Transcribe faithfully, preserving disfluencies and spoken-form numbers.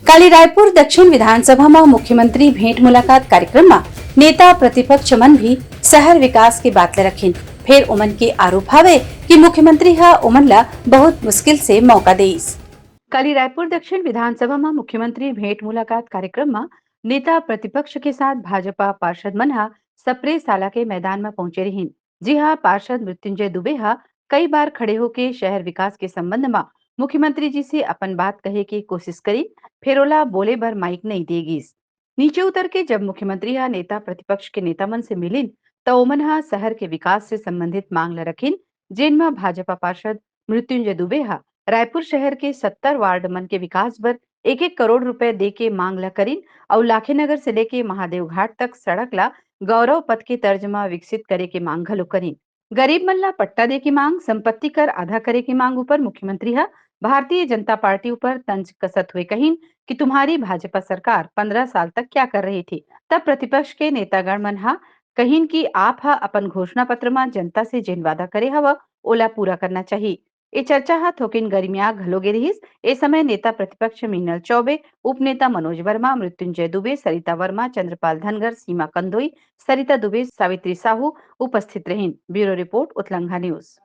काली रायपुर दक्षिण विधानसभा म मुख्यमंत्री भेंट मुलाकात कार्यक्रम म नेता प्रतिपक्ष मन भी शहर विकास के बात ल रखिन। फेर ओमन के आरोप हवे कि मुख्यमंत्री ह ओमन ल बहुत मुश्किल से मौका देइस। काली रायपुर दक्षिण विधानसभा म मुख्यमंत्री भेंट मुलाकात कार्यक्रम म नेता प्रतिपक्ष के साथ भाजपा पार्षद मन ह सप्रे साला के मैदान म पहुंचे रिहिन, जिहां पार्षद मृत्युंजय दुबे ह कई बार खड़े होके शहर विकास के संबंध म मुख्यमंत्री जी से अपन बात कहे के कोशिश करिन, फेर ओला बोले बर माइक नइ दिए गिस। नीचे उतर के जब मुख्यमंत्री ह नेता प्रतिपक्ष के नेता मन से मिलिन, त ओमन ह शहर के विकास से संबंधित मांग ल रखिन, जेन म भाजपा पार्षद मृत्युंजय दुबे ह रायपुर शहर के सत्तर वार्ड मन के विकास बर एक एक करोड़ रुपए दे के मांग ल करिन अउ लाखेनगर से लेके महादेव घाट तक सड़क ल गौरव पथ के तर्ज म विकसित करे के मांग घलो करिन। गरीब मन ल पट्टा दे के मांग, संपत्ति कर आधा करे के मांग ऊपर मुख्यमंत्री ह भारतीय जनता पार्टी ऊपर तंज कसत हुए कहिन कि तुम्हारी भाजपा सरकार पन्द्रह साल तक क्या कर रही थी। तब प्रतिपक्ष के नेतागण मन ह कहिन कि आप ह अपन घोषणा पत्र म जनता से जेन वादा करे हव, ओला पूरा करना चाहिए। ए चर्चा ह थोकिन गरिमिया घलो गे रिहिस। ए समय नेता प्रतिपक्ष मीनल चौबे, उपनेता मनोज वर्मा, मृत्युंजय दुबे, सरिता वर्मा, चंद्रपाल धनगर, सीमा कंदोई, सरिता दुबे, सावित्री साहू उपस्थित रहिन। Bureau report, Utlangha news.